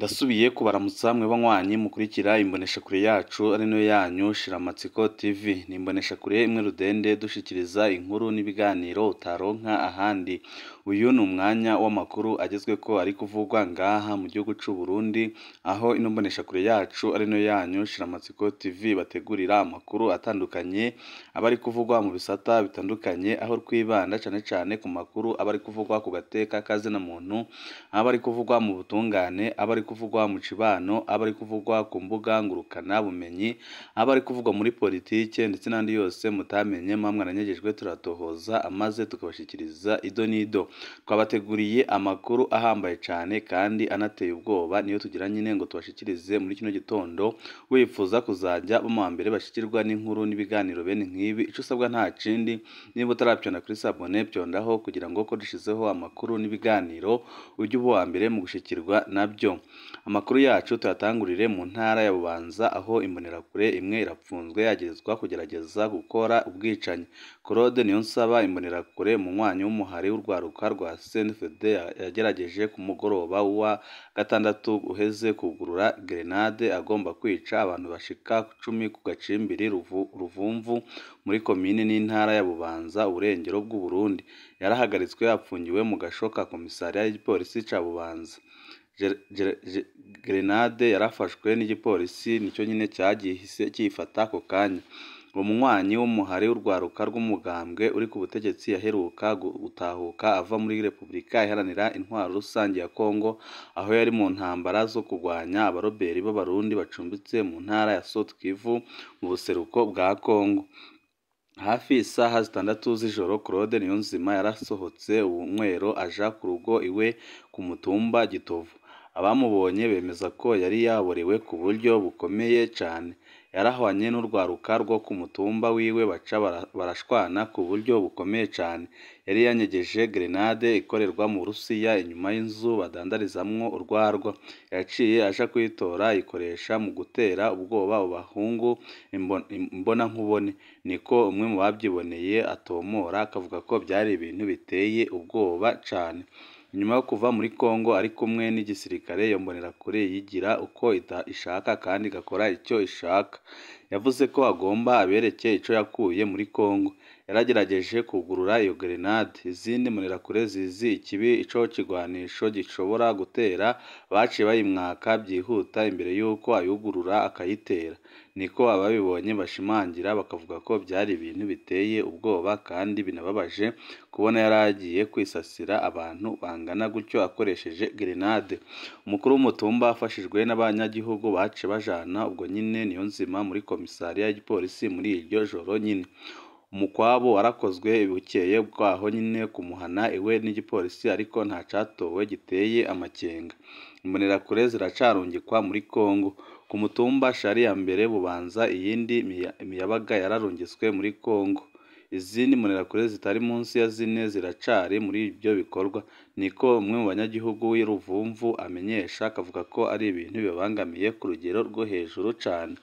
Ndasubiye kubaramutsa mwe banywanyi mukurikira imboneshakure yacu ari nayo yanyu Shiramatsiko TV. Ni imboneshakure imwe rudende dushikiriza inkuru n'ibiganiro utaronka ahandi. Uyu ni umwanya w'amakuru agezweko ari kuvugwa ngaha mu gihugu c'u Burundi, aho ino mboneshakure yacu ari nayo yanyu Shiramatsiko TV bategurira amakuru atandukanye aba ari kuvugwa mu bisata bitandukanye, aho twibanda cane cane ku makuru aba ari kuvugwa ku gateka kazina muntu, aba ari kuvugwa mu butungane, aba ari kuvugwa mu cibano, aba ari kuvugwa ku mbuga ngurukana bumenyi, aba ari kuvugwa muri politike ndetse n'andi yose mutamenye muba mwaranyegejwe turatohoza amaze tukabashikiriza ido n'ido. Twabateguriye amakuru ahambaye cane kandi anateye ubwoba, niyo tugira nyine ngo tubashikirize muri kino gitondo. Wifuza kuzaja mu mbere bashikirwa n'inkuru n'ibiganiro bene nk'ibi, ico usabwa nta kindi, niba utaravyonda kuri sabone vyondaho kugira ngo ko dushizeho amakuru n'ibiganiro ujye uba uwa mbere mu gushikirwa nabyo. Amakuru yacu tuyatangurire mu ntara ya Bubanza, aho imbonerakure imwe irapfunzwe yagirizwa kugerageza gukora ubwicanyi. Claude Niyonsaba, imbonerakure umunywanyi w'umuhari w'urwaruka rwa CNFD, yagerageje ku mugoroba wa gatandatu uheze kugurura grenade agomba kwica abantu bashika 10 ku gacimbiri Ruvumvu muri komine n'intara ya Bubanza, uburengero bw'u Burundi. Yarahagaritswe apfungiwe mu gasho ka komisariya y'igipolisi ca Bubanza. Grenade yarafashwe n'igipolisi nicyo nyine cyagihise kiyifata ako kanya. Uwo munywanyi w'umuhari w'urwaruka rw'umugambwe uri ku butegetsi yaheruka gutahuka ava muri Repubulika Iharanira Intwaro Rusange ya Kongo, aho yari mu ntambara zo kurwanya abaroberi b'Abarundi bacumbitse mu ntara ya Sud Kivu mu buseruko bwa Kongo. Hafi isaha 6 z'ijoro, Claude Niyonzima yarasohotse ubunywero aja ku rugo iwe ku mutumba Gitovu. Abamubonye bemeza ko yari yaborewe ku buryo bukomeye cane. Yarahwanye n'urwaruka rwo ku mutumba wiwe baca barashwana ku buryo bukomeye cane. Yari yanyegeje grenade ikorerwa mu Burusiya inyuma y'inzu badandarizamwo urwarwa. Yaciye aja kuyitora ayikoresha mu gutera ubwoba abo bahungu imbonankubone. Niko umwe mu bavyiboneye atomora, akavuga ko vyari ibintu biteye ubwoba cane. Inyuma yo kuva muri Kongo ari kumwe n'igisirikare, iyo mbonerakure yigira uko ishaka kandi igakora ico ishaka. Yavuze ko agomba abereke ico yakuye muri Kongo. Yaragerageje kugurura iyo grenade. Izindi mbonerakure zizi ikibi ico kigwanisho gishobora gutera, baciye bayimwaka vyihuta imbere y'uko ayugurura akayitera. Niko ababibonye bashimangira, bakavuga ko vyari ibintu biteye ubwoba kandi binababaje kubona yaragiye kwisasira abantu bangana gutyo akoresheje grenade. Umukuru w'umutumba afashijwe n'abanyagihugu baciye bajana ubwo nyine Niyonzima muri komisariya y'igipolisi muri iryo joro nyine. Umukwabo warakozwe bukeye bwaho nyine kumuhana iwe n'igipolisi, ariko nta catowe giteye amakenga. Imbonerakure ziracarungikwa muri Kongo. Ku mutumba Shari ya mbere Bubanza, iyindi miyabaga yararungitswe muri Kongo. Izindi mbonerakure zitari munsi ya 4 ziracari muri ivyo bikorwa. Niko umwe mu banyagihugu w'i Ruvumvu amenyesha, akavuga ko ari ibintu bibabangamiye ku rugero rwo hejuru cane.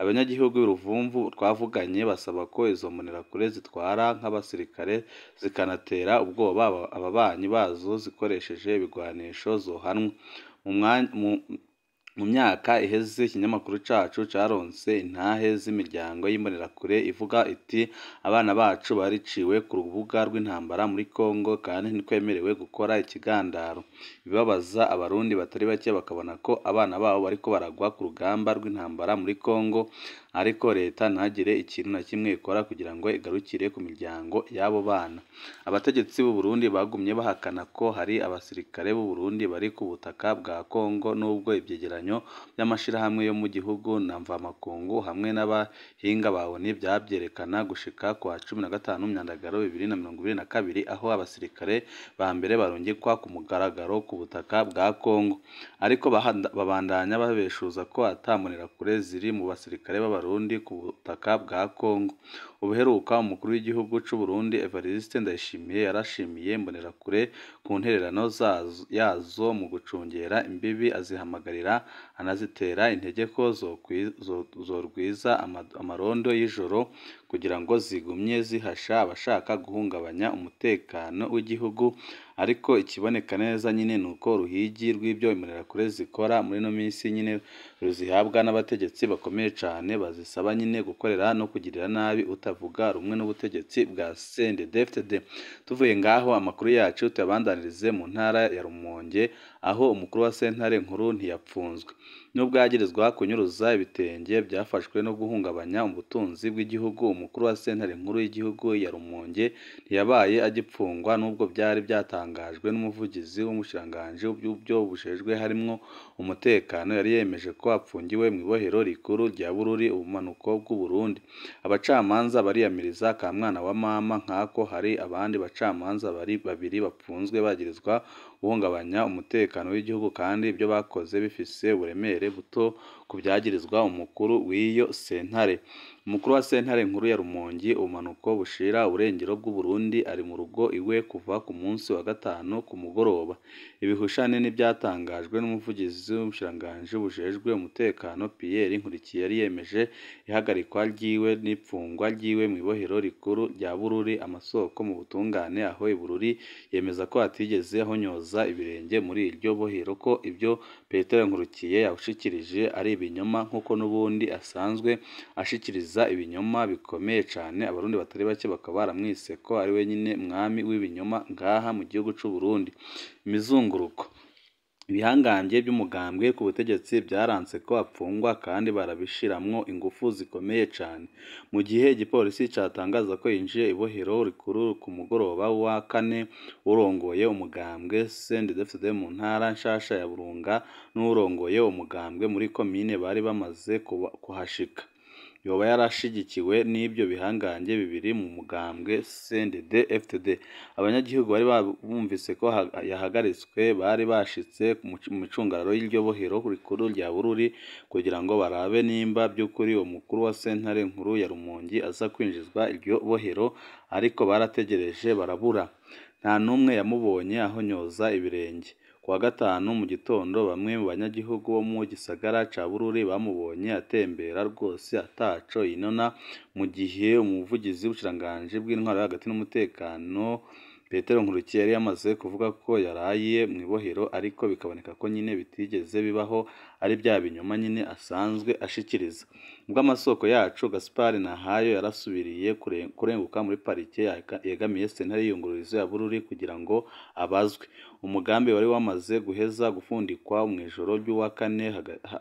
Abanyagihugu b'i Ruvumvu twavuganye basaba ko izo mbonerakure zitwara nk'abasirikare zikanatera ubwoba ababanyi bazo zikoresheje ibigwanisho zohanwa. Mu myaka iheze ikinyamakuru cacu caronse intahe z'imiryango y'imbonerakure ivuga iti: abana bacu bariciwe ku rubuga rw'intambara muri Kongo kandi ntitwemerewe gukora ikigandaro. Ibibabaza Abarundi batari bake bakabona ko abana babo bariko baragwa ku rugamba rw'intambara muri Kongo, ariko leta ntagire ikintu na kimwe ikora kugira ngo igarukire ku miryango y'abo bana. Abategetsi b'u Burundi bagumye bahakana ko hari abasirikare b'u Burundi bari ku butaka bwa Kongo, nubwo ivyegeranyo by'amashirahamwe yo mu gihugu na mvamakungu hamwe n'abahinga ba ONU vyavyerekana gushika kwa 15 Myandagaro 2022, aho abasirikare ba mbere barungikwa ku mugaragaro ku butaka bwa Kongo. Ariko babandanya babeshuza ko ata mbonerakure ziri mu basirikare b'Abarundi ku butaka bwa Kongo. Ubuheruka umukuru w'igihugu c'u Burundi Evariste Ndayishimiye yarashimiye Imbonerakure ku ntererano yazo mu gucungera imbibi, azihamagarira anazitera intege ko zorwiza amarondo y'ijoro kugira ngo zigumye zihasha abashaka guhungabanya umutekano w'igihugu. Ariko ikiboneka neza nyine nuko uruhigi rw'ibyo Imbonerakure zikora muri ino minsi nyine ruzihabwa n'abategetsi bakomeye cane, bazisaba nyine gukorera no kugirira nabi utavuga rumwe n'ubutegetsi bwa CNDD-FDD. Tuvuye ngaho amakuru yacu tuyabandanirize mu ntara ya Rumonge, aho umukuru wa sentare nkuru ntiyapfunzwe nubwo yagirizwa kunyuruza ibitenge byafashwe no guhungabanya ubutunzi bw'igihugu. Umukuru wa sentare nkuru y'igihugu ya Rumonge ntiyabaye agipfungwa nubwo byari byatangajwe n'umuvugizi w'umushikiranganji w'ibyo bujejwe harimwo umutekano, yari yemeje ko apfungiwe mu ibohero rikuru rya Bururi ubumanuko bw'u Burundi. Abacamanza bariyamiriza ka mwana wa mama nk'ako hari abandi bacamanza bari babiri bapfunzwe bagirizwa guhungabanya umutekano w'igihugu, kandi ibyo bakoze bifise uburemere buto ku byagirizwa umukuru w'iyo sentare. Umukuru wa sentare nkuru ya Rumonge ubumanuko bushira uburengero bw'u Burundi ari mu rugo iwe kuva ku munsi wa gatanu ku mugoroba. Ibihushane n'ibyatangajwe n'umuvugizi w'umushikiranganji bujejwe umutekano Pierre Nkurikiye, yari yemeje ihagarikwa ryiwe n'ipfungwa ryiwe mu ibohero rikuru rya Bururi. Amasoko mu butungane aho i Bururi yemeza ko atigeze ahonyoza ibirenge muri iryo bohero, ko ibyo Petero Nkurikiye yawushikirije ari ibinyoma, nk'uko n'ubundi asanzwe ashikiriza ibinyoma bikomeye cane. Abarundi batari bake bakaba baramwise ko ari we nyine mwami w'ibinyoma ngaha mu gihugu c'u Burundi. Imizunguruko ibihangange by'umugambwe ku butegetsi byaranse ko apfungwa kandi barabishiramwo ingufu zikomeye cane. Mu gihe igipolisi catangaza ko yinjiye ibohero rikuru ku mugoroba wa kane, urongoye umugambwe CNDD-FDD mu ntara nshasha ya Burunga n'urongoye umugambwe muri komine bari bamaze kuhashika. Yoba yarashigikiwe n'ibyo bihangange bibiri mu mugambwe CNDD-FDD. Abanyagihugu bari bumvise ko yahagaritswe bari bashitse mu micungararo y'iryo bohero rikuru rya Bururi kugira ngo barabe nimba by'ukuri umukuru wa sentare nkuru ya Rumonge aza kwinjizwa iryo bohero, ariko barategereje barabura. Nta n'umwe yamubonye ahonyoza ibirenge. Ku wa gatanu mu gitondo bamwe mu banyagihugu bo mu gisagara ca Bururi bamubonye atembera rwose ataco yinona, mu gihe umuvugizi w'ubushikiranganji bw'intwaro yo hagati n'umutekano Petero Nkurikiye yari yamaze kuvuga ko yaraye mu ibohero, ariko bikaboneka ko nyine bitigeze bibaho, ari bya binyoma nyine asanzwe ashikiriza. Ubwo amasoko yacu Gaspard Nahayo yarasubiriye kurenguka muri parike yegamiye sentare y'iyungururizo ya Bururi kugira ngo abazwe. Umugambi wari wamaze guheza gufundikwa mu ijoro ry'uwa kane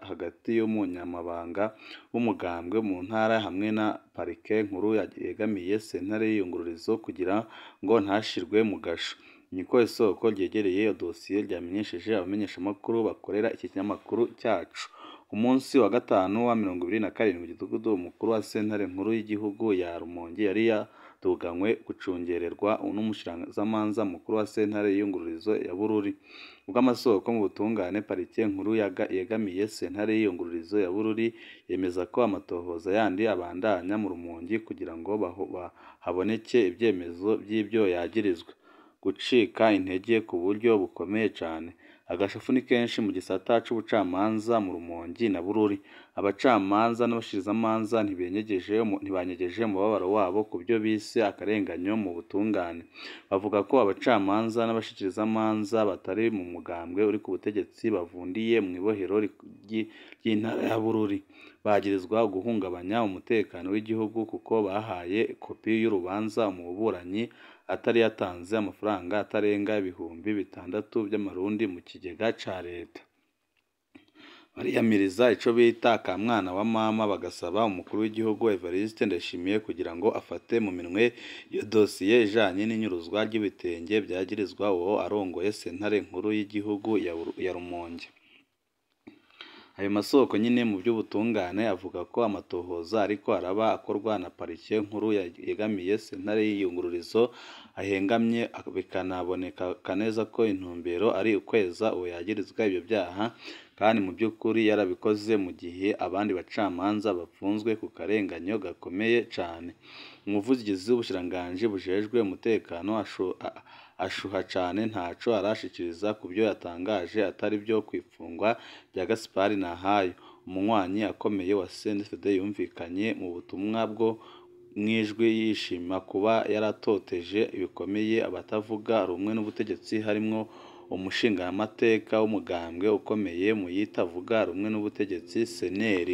hagati y'umunyamabanga w'umugambwe mu ntara hamwe na parike nkuru yegamiye sentare y'iyungururizo kugira ngo ntashirwe mu gasho. Niko isoko ryegereye iyo dosiye ryamenyesheje abamenyeshamakuru bakorera iki kinyamakuru cyacu. Ku munsi wa gatanu wa 27 Gitugudu, umukuru wa sentare nkuru y'igihugu ya Rumonge yari yaduganywe gucungererwa n'umushikirizamanza mukuru wa sentare y'iyungururizo ya Bururi. Ubwo amasoko mu butungane parike nkuru yegamiye sentare y'iyungururizo ya Bururi yemeza ko amatohoza yandi abandanya mu Rumonge kugira ngo haboneke ibyemezo by'ibyo yagirizwa. Gucika intege ku buryo bukomeye cane. Agashafu ni kenshi mu gisata c'ubucamanza mu Rumonge na Bururi. Abacamanza n'abashikirizamanza ntibanyegeje umubabaro wabo ku byo bise akarenganyo mu butungane. Bavuga ko abacamanza n'abashikirizamanza batari mu mugambwe uri ku butegetsi bavundiye mu ibohero ry'intara ya Bururi. Bagirizwa guhungabanya umutekano w'igihugu kuko bahaye kopi y'urubanza umuburanyi atari yatanze amafaranga atarenga 6000 by'amarundi mu kigega ca leta. Bariyamiriza ico bita akamwana wa mama, bagasaba umukuru w'igihugu Evariste Ndayishimiye kugira ngo afate mu minwe iyo dosiye ijanye n'inyuruzwa ry'ibitenge vyagirizwa uwo arongoye sentare nkuru y'igihugu ya Rumonge. Ayo masoko nyine mu by'ubutungane avuga ko amatohoza ariko araba akorwa na parike nkuru yegamiye sentare y'iyungururizo ahengamye, bikanaboneka neza ko intumbero ari ukweza uwo yagirizwa ibyo byaha kandi mu by'ukuri yarabikoze, mu gihe abandi bacamanza bapfunzwe ku karenganyo gakomeye cane. Umuvugizi w'ubushikiranganji bujejwe umutekano ashuha cane ntaco arashikiriza ku byo yatangaje atari byo kw'ifungwa rya Gaspard Nahayo, umunywanyi akomeye wa CNDD-FDD yumvikanye mu butumwa bwo mw'ijwi yishima kuba yaratoteje bikomeye abatavuga rumwe n'ubutegetsi, harimwo umushingamateka w'umugambwe ukomeye mu yitavuga rumwe n'ubutegetsi CNL.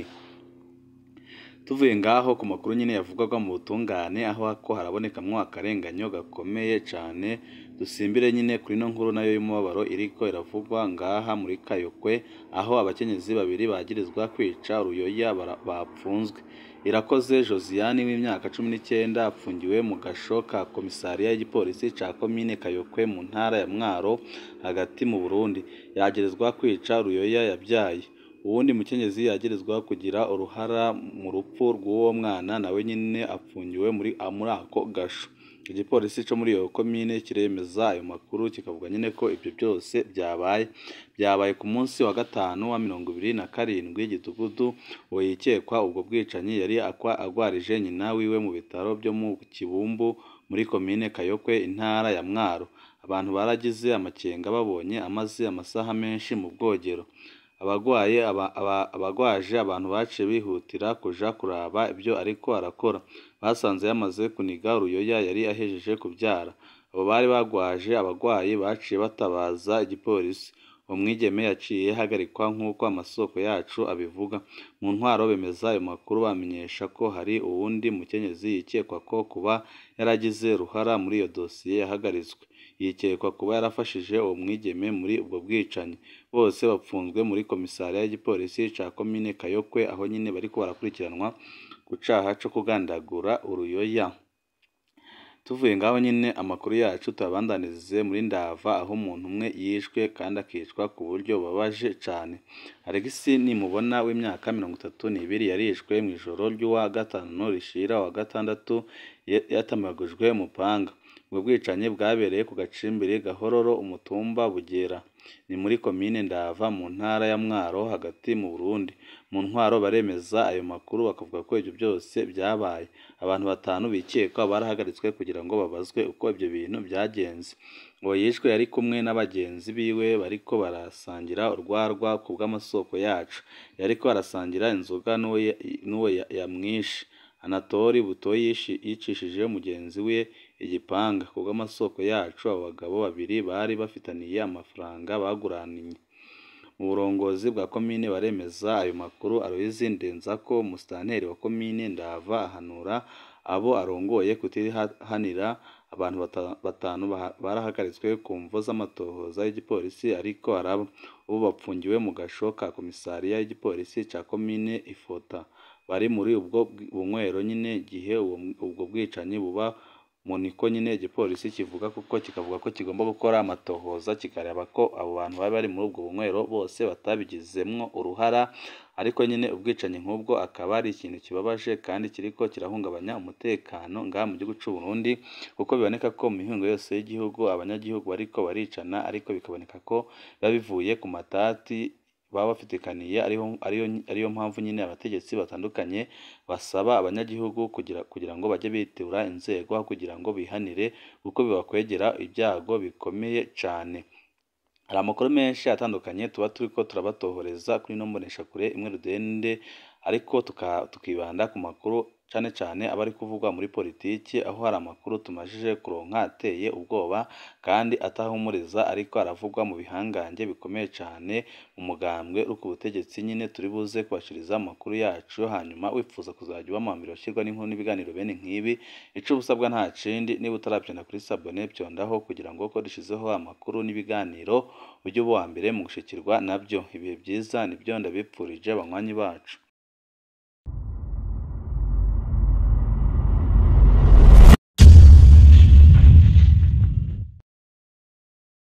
Tuvuye ngaho ku makuru nyine yavugwaga mu butungane, aho ko harabonekamwo akarenganyo gakomeye cane, dusimbire nyine kuri ino nkuru nayo y'umubabaro iriko iravugwa ngaha muri Kayokwe, aho abakenyezi babiri bagirizwa kwica uruyoya bapfunzwe. Irakoze Josiane w'imyaka 19 apfungiwe mu gasho ka komisariya y'igipolisi ca komine Kayokwe mu ntara ya Mwaro hagati mu Burundi, yagirizwa kwica uruyoya yabyaye. Uwundi mukenyezi yagirizwa kugira uruhara mu rupfu rw'uwo mwana nawe nyine apfungiwe muri ako gasho. Igipolisi co muri iyo komine kiremeza ayo makuru, kikavuga nyine ko ibyo byose byabaye. Byabaye ku munsi wa gatanu wa 27 Gitugutu. Uwo yikekwa ubwo bwicanyi yari agwarije nyina wiwe mu bitaro byo mu Kibumbu muri komine Kayokwe, intara ya Mwaro. Abantu baragize amakenga babonye amaze amasaha menshi mu bwogero. Abagwaje abantu baciye bihutira kuja kuraba ibyo ariko arakora, basanze yamaze kuniga uruyoya yari ahejeje kubyara. Abo bari bagwaje abagwayi baciye batabaza igipolisi. Uwo mwigeme yaciye ahagarikwa nk'uko amasoko yacu abivuga. Mu ntwaro bemeza ayo makuru, bamenyesha ko hari uwundi mukenyezi yikekwa ko kuba yaragize uruhara muri iyo dosiye yahagaritswe. Yikekwa kuba yarafashije uwo mwigeme muri ubwo bwicanyi. Bose bapfunzwe muri komisariya y'igipolisi ca komine Kayokwe, aho nyine bariko barakurikiranwa ku caha co kugandagura uruyoya. Tuvuye ngaho nyine amakuru yacu tuyabandanirize muri Ndava, aho umuntu umwe yishwe kandi akicwa ku buryo bubabaje cane. Alex Nimubona w'imyaka 32 yarishwe mw'ijoro ry'uwa gatanu rishira uwa gatandatu yatemagujwe umupanga. Ubwo bwicanyi bwabereye ku gacimbiri Gahororo, umutumba Bugera, ni muri komine Ndava mu ntara ya Mwaro hagati mu Burundi. Mu ntwaro baremeza ayo makuru, bakavuga ko ibyo byose byabaye. Abantu batanu bikekwa barahagaritswe kugira ngo babazwe uko ibyo bintu byagenze. Uwo yishwe yari kumwe n'abagenzi biwe bariko barasangira urwarwa ku bw'amasoko yacu. Yariko arasangira inzoga n'uwo yamwishe. Anatoli Butoyi yicishije mugenzi we igipanga. Ku bw'amasoko yacu, abo bagabo babiri bari bafitaniye amafaranga baguraniye. Mu burongozi bwa komine baremeza ayo makuru. Aloys Ndenzako, umusitanteri wa komine Ndava, ahanura abo arongoye kutihanira. Abantu batanu barahagaritswe ku mvo z'amatohoza y'igipolisi ariko araba. Ubu bapfungiwe mu gasho ka komisariya y'igipolisi ca komine Ifota. Bari muri ubwo bunywero nyine igihe ubwo bwicanyi buba. Mu niko nyine igipolisi kivuga, kuko kikavuga ko kigomba gukora amatohoza kikareba ko abo bantu bari bari muri ubwo bunywero bose batabigizemwo uruhara. Ariko nyine ubwicanyi nk'ubwo akaba ari ikintu kibabaje kandi kiriko kirahungabanya umutekano ngaha mu gihugu c'u Burundi, kuko biboneka ko mu mihingo yose y'igihugu abanyagihugu bariko baricana, ariko bikaboneka ko biba bivuye ku matati baba bafitikaniye. Ariyo mpamvu nyine abategetsi batandukanye basaba abanyagihugu kugira ngo bajye bitura inzego kugira ngo bihanire, kuko bibakwegera ibyago bikomeye cane. Hari amakuru menshi atandukanye tuba turiko turabatohoreza kuri ino mboneshakure imwe rudende, ariko tukibanda ku makuru cane cane aba ari kuvugwa muri politiki, aho hari amakuru tumajije kuronka ateye ubwoba kandi atahumuriza, ariko aravugwa mu bihangange bikomeye cane mu mugambwe uri ku butegetsi. Nyine turi buze kubashiriza amakuru yacu, hanyuma wifuza kuzajya uba mu mbere ushyirwa n'inkuru n'ibiganiro bene nk'ibi, ico ubusabwa nta kindi, niba utaravyonda kuri sabone vyondaho kugira ngo ko dushizeho amakuru n'ibiganiro ujye uba uwa mbere mu gushikirwa nabyo. Ibihe byiza nibyo ndabipfurije banywanyi bacu.